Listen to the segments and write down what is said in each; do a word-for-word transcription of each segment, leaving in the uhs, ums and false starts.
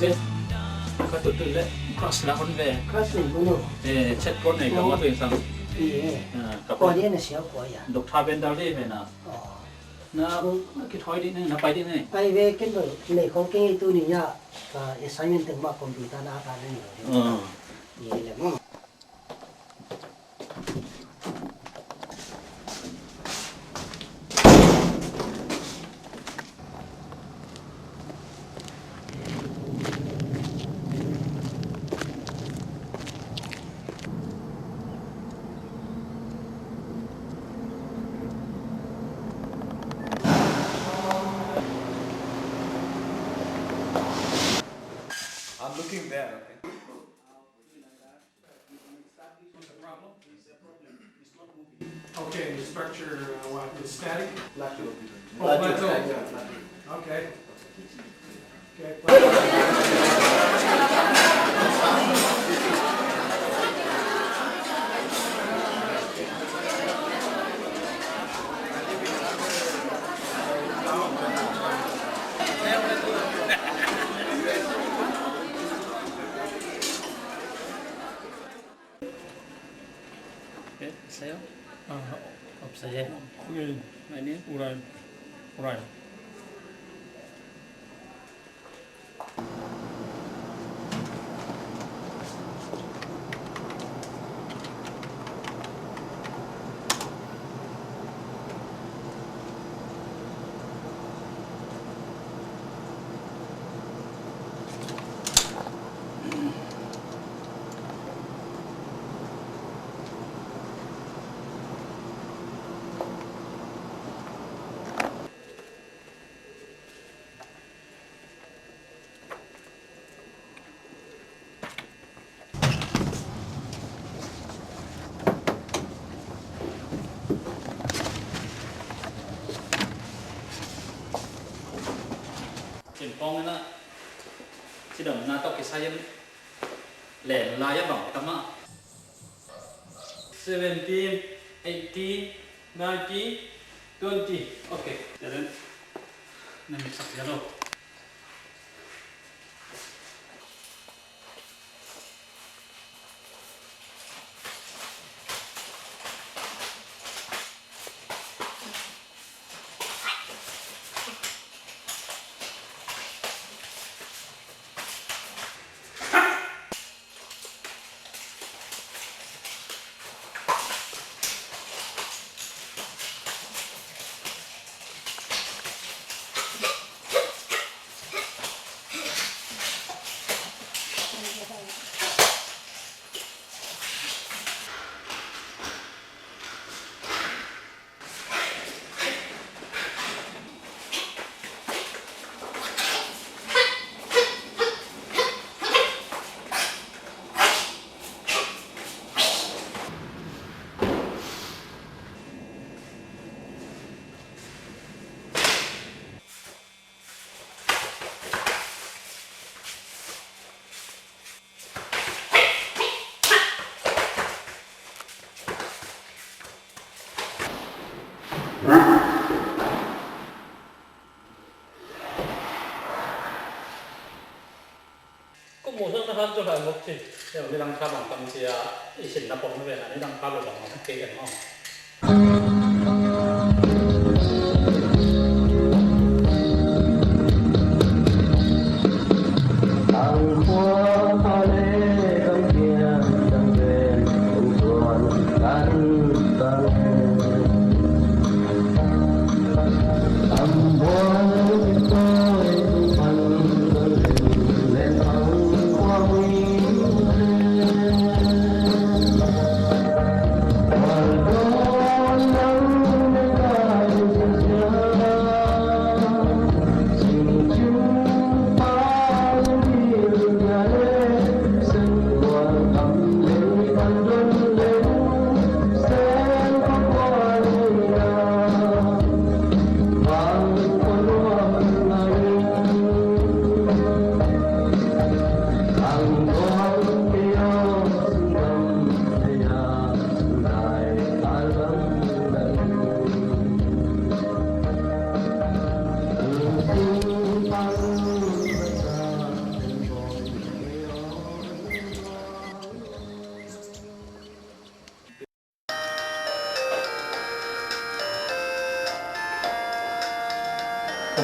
Ka tutut le crush la hon ve. Crush nei bu no. Eh, chat pot nei ka ma tuin sang. Iya. Ah, ka pot. Kua dia na siau kua ya. Doctor Bender dia ve na. Oh. Na, na kithoi di ne, na pai di ne. Pai ve ken do nei kong kei tu ni ya. Ka assignment teng ma computer na ka ne. Oh. Iya le mo. I'm looking there, okay? Okay, the structure, uh, what, is static? Plateau. Oh, plateau. Plateau. Yeah, plateau. Okay. Okay. Eh, sa'yo? Ah, observe. Okay. Ano yun? Urayan. Urayan. Kin pawng ina, cidamna tawh kisai in len lai a bang tam ah. Seventeen, eighteen, nineteen, twenty. Okay. Tua dan na miksak zia lo. Kum mu sawm na han cu han muk ci. Nidang tha bang tam cia i sin na pom na ve na nidang tha bang muk kei kan maw?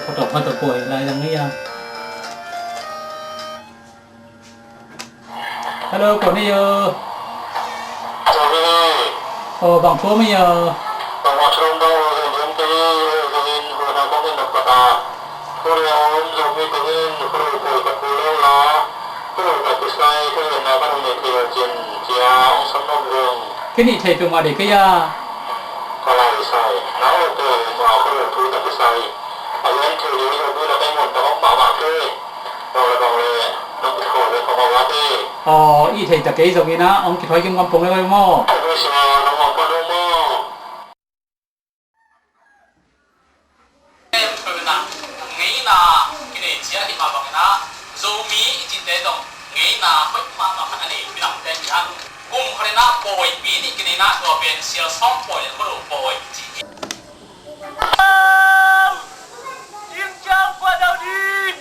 Ka tawh, ka tawh pawi lai dang ni a. Hello, kua hi a? Aw, bang pawm hi a? Kei nih thei peuhmah deih kei a. Aw, i thei ta kei zongin ah hong kithuai kim ngam pong le vai maw? Ngeina kinei cia hi mah bangin ah, Zomi i cihte zong ngeina hoih mahmah khat a nei minamte hi hang. Kum khat in ah pawipi nih kinei in ah, tua pen sial sawm pawi le khuado pawi kici hi. Tingciang kua dau ding,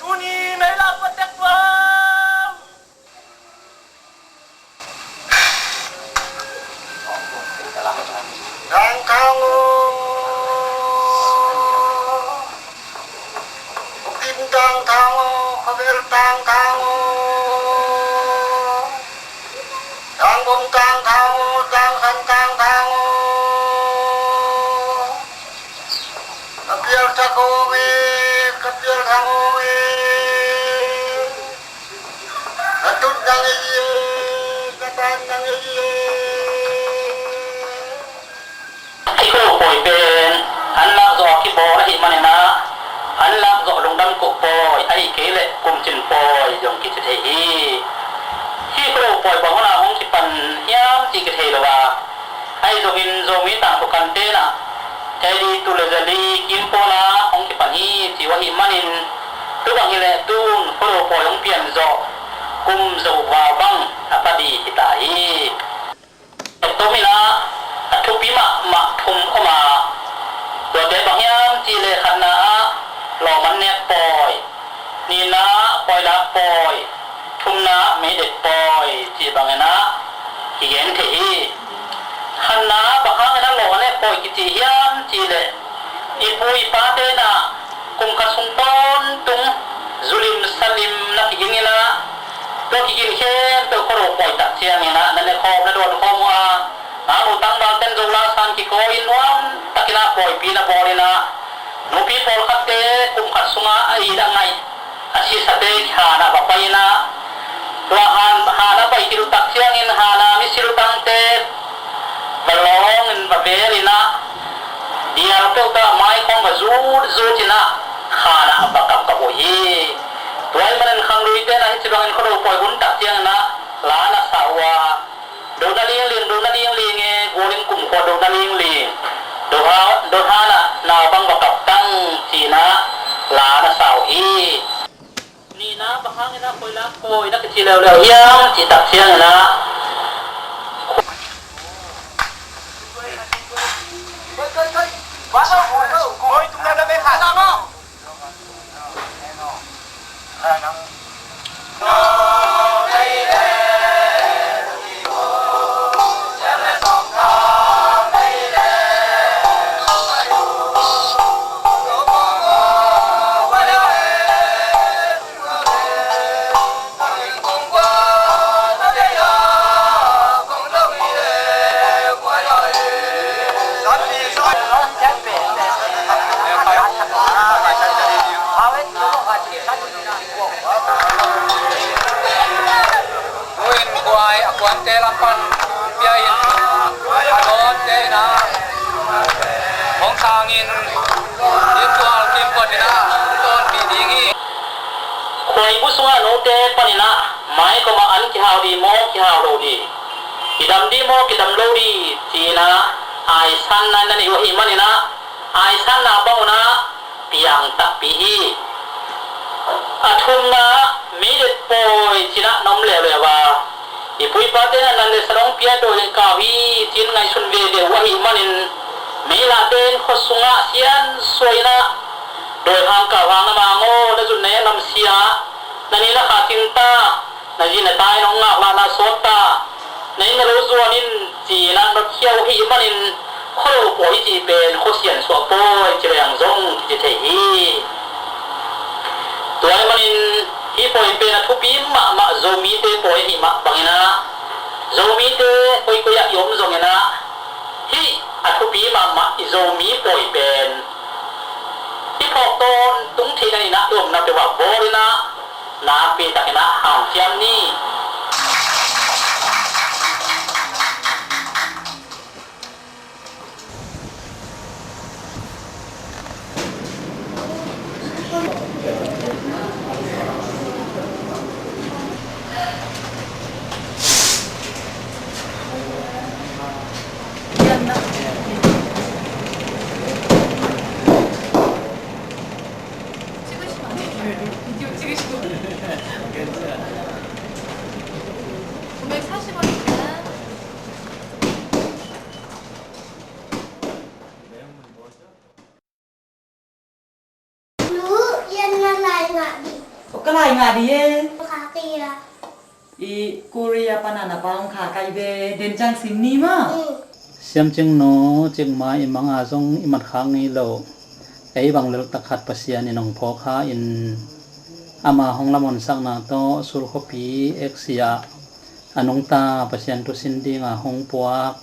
tuni mei la patek tua. Tangthang aw, Bukit tangthang aw, Khavel tangthang aw, Tangbom tangthang aw, Tangsan tangthang aw, ka pial thak aw e, ka pial thak aw e. Ka tut nang ei e, ka tan nang ei e. Hih khuado pawi pen an lak zawh a kibawl ahih manin ah, an lak zawh lungdam koh pawi ahih kei leh kumcin pawi zong kici thei hi. Hih khuado pawi bang hun ah hong kipan hiam cih kithei lo a, ahi zongin Zomi tangthu kante in ah, A D tul le zali kim pawl ah hong kipan hi ci uh ahih manin, tu bang hi leh tun khuado pawi hong pian zawh kum zoh val bang a pha ding hi ta hi. Tua tawh in ah a thupi mahmah thum om a, tuate bang hiam cih leh khatna ah lawm an nek pawi, nihna ah pawi lak pawi, thumna ah meidet pawi cih bangin ah kigen thei hi. Khatna ah bang hangin ah lawm an nek pawi kici hiam cih leh, i pu i pate in ah kum khat sung tawntung zulim salim na kiging in ah, tua kigin khempeuh khuado pawi tak ciangin ah na nekhawm na dawnkhawm uh a, a utang malte in Zo la san kikawi in nuam takin ah pawipi na bawl in ah, nupi pawlkhatte kum khat sungah a it a ngaih a sisate kihan ah va pai in ah, tua han, han a pai khit uh tak ciangin han a misi lutangte va lawng in va vel in ah, dial peuh tawh a mai khawng va zut zut in ah, han ah va kapkap uh hi. Tua ahih manin khangluite in ah hih ci bangin khuado pawi hun tak ciangin ah la na sa uh a, do na lingling, do na lingling e, gual in kumkhua do na lingling, do ha, do han ah na bang va kap tang ci in ah la na sa uh hi. Nihna bang hangin ah pawi lak pawi na kici leuleu hiam cih tak ciangin ah, Tuin kuai a kuante lam pan pia in, a dawnte in ah hong sang in, in tual kim pawt in ah tawnpih ding hi. Khuaibu sungah note panin ah maikom ah an kihau dih maw, kihau lo dih, kidam dih maw, kidam lo dih ci-in ah aisanna na neih uh ahih manin ah, aisanna bang un ah piang takpi hi. A thumna ah meidet pawi ci-in ah na om leuleu a, i pu i pate in ah nan le san hong pia, dawi kau hi ci-in ngaihsun veve uh ahih manin, meilah den khua sungah siansuah in ah, dawi hang kau hang na mang aw, na zun na en lam sia, na ni na kha cing ta, na zi na ta in hong ngaklah na sawt ta, na inn na lo zuan in ci-in ah notkhia uh ahih manin, Khuado pawi cih pen khuasian suah pawi ci leng zong kici thei hi. Tua ahih manin hih pawi pen a thupi mahmah Zomite pawi ahih mah bangin ah, Zomite koikoi ah i om zongin ah, hih a thupi mahmah i Zomi pawi pen i phawk tawntung theihna in ah i omna peuh ah bawl in ah, nakpi takin ah hong ciam ni. Nu, yan na lai ngah dih. Ka lai ngah dih e. Ka kira. I Korea pana na pa hong kha kai ve, den ciang sim ni maw. Mm. Siam Cing nu, cikmah i manga zong i mat khak ngei lo. Ei bang lel tak khat Pasian in hong phawk kha in, ama hong lamonsakna tawh Seoul khuapi Asia a nungta Pasian thu sin dinga hong puak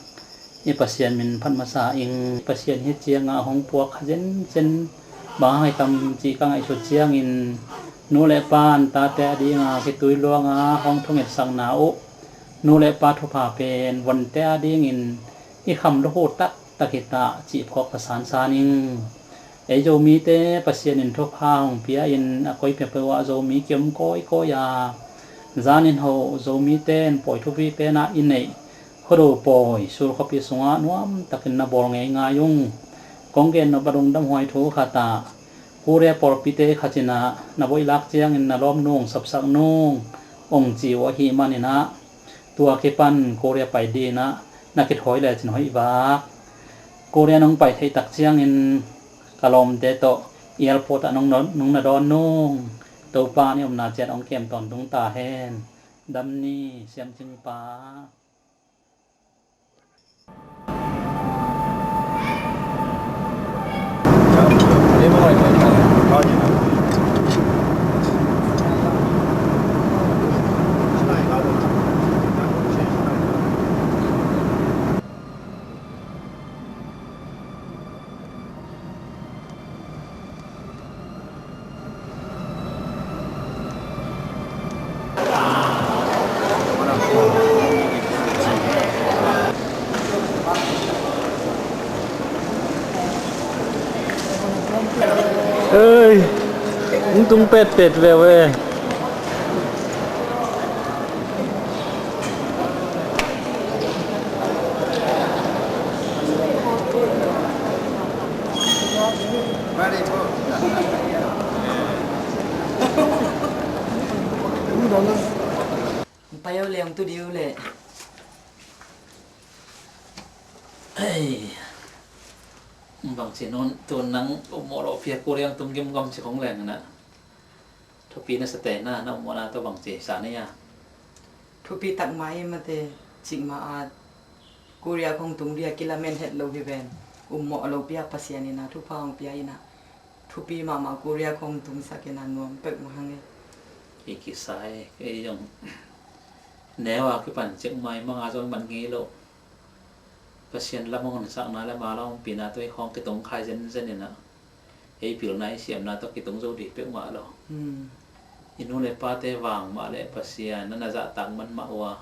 i Pasian min phat masa ing. I Pasian hi cianga hong puak kha zenzen bang hang hiam cih ka ngaihsut ciangin, nu le pa in tate a dinga khitui luanga hong thungetsakna uh, nu le pa thupha pen vonte a dingin i kham lukhu taktak hi ta cih phawk ka sansan ing. Ei Zomite Pasian in thupha hong pia in, a koi peuhpeuh ah Zomi kiom kawikawi a, zan in hoh Zomite in pawi thupi pen ah i neih Khuado pawi Seoul khuapi sungah nuamtakin na bawl ngeingai ung. Kong gen nop a lungdamhuai thu khat ah, Korea pawlpite khat in ah na voihlak ciangin na lawm nung, sapsak nung hong ci uh ahih manin ah, tua kipan Korea pai dingin ah na kithawi lecin hoih vak. Korea nong pai theih tak ciangin ka lawmte tawh airport ah nong, nong na dawn nung. Topa in i omna ciat hong kem tawntung ta hen. Dam ni, Siam Cing pa. Ei, hong tung petpet ve ve. Pai o le, hong tu dih o le. Ei. Bangci nun tun nang ummawh lo pia Korea tung gimgam ci khong leng na. Thupi na sa te na, na ummawhna tawh bangci sa na ia. Thupi tak mah i mate, cikmah a Korea khong tung dia kilamen het lo hi ven. Ummawh lo pia Pasian ina, thupha hong pia ina. Thupi mahmah Korea khong tungsak ina nuam pek mah hang e. I kisai, ei zong. Neu a kipan cikmah i manga zong man ngei lo. Pasian lam hong sakna le ma lam hong pina tawh i khawng kitung khai zenzen ina. Ei pilna i siamna tawh kitung zo dih peuhmah lo. Hmm. I nu le pate vang mah le Pasian na na zahtak man mah ua.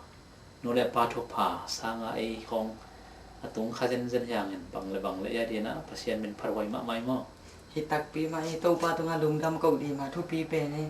Nu le pa thupha sanga ei khawng a tung kha zenzen hiangin bang le bang le ia dina Pasian min phathuai mahmah i maw. Hi takpi mah i Topa tunga lungdam ko dih mah thupi pen i.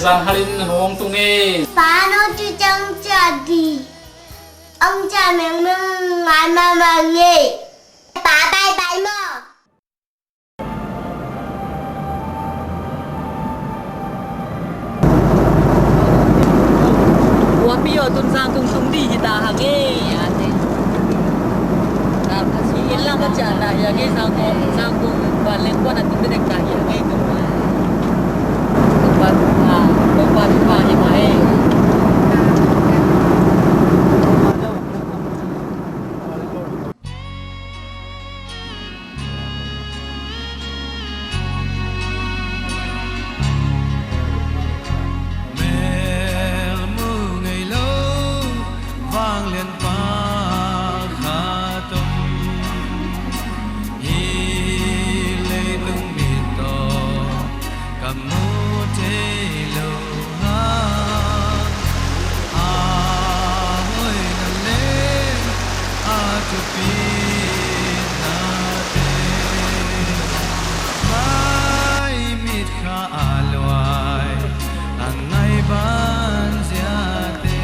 Tang halin na nong tung e. Pa no tu chang cha di. Ang cha meng meng ngai ma ma nge. Pa bye bye mo. Ua pi yo tun sang tung tung di hi ta hang e. Ate. Ka pha si in lang ka cha na ya nge sang ko sang ko ba leng ko na tung de ka ya nge ko. Ko ba ha ko ba ha hi ma e. Mel mu ngei lo vanglian pa khat om hi, leitung mit tawh ka mu thei lo hang, a hoihna le a thupinate mai mit kha a luai a ngai ban ziate.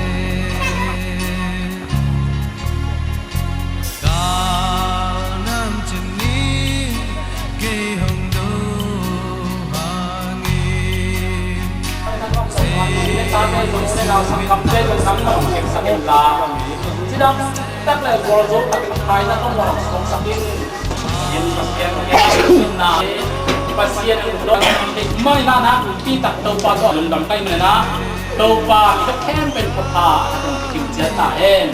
Kal nam cin ni kei hong do hangin. Cidam tak le gualzo tak in khaina tawh muang sawksak in. In Pasian ke na Pasian in dawh mai na na pi tak Topa tawh lungdam kai mai na. Topa i ka khempeuh in ka pha a tung kim ciat ta hen.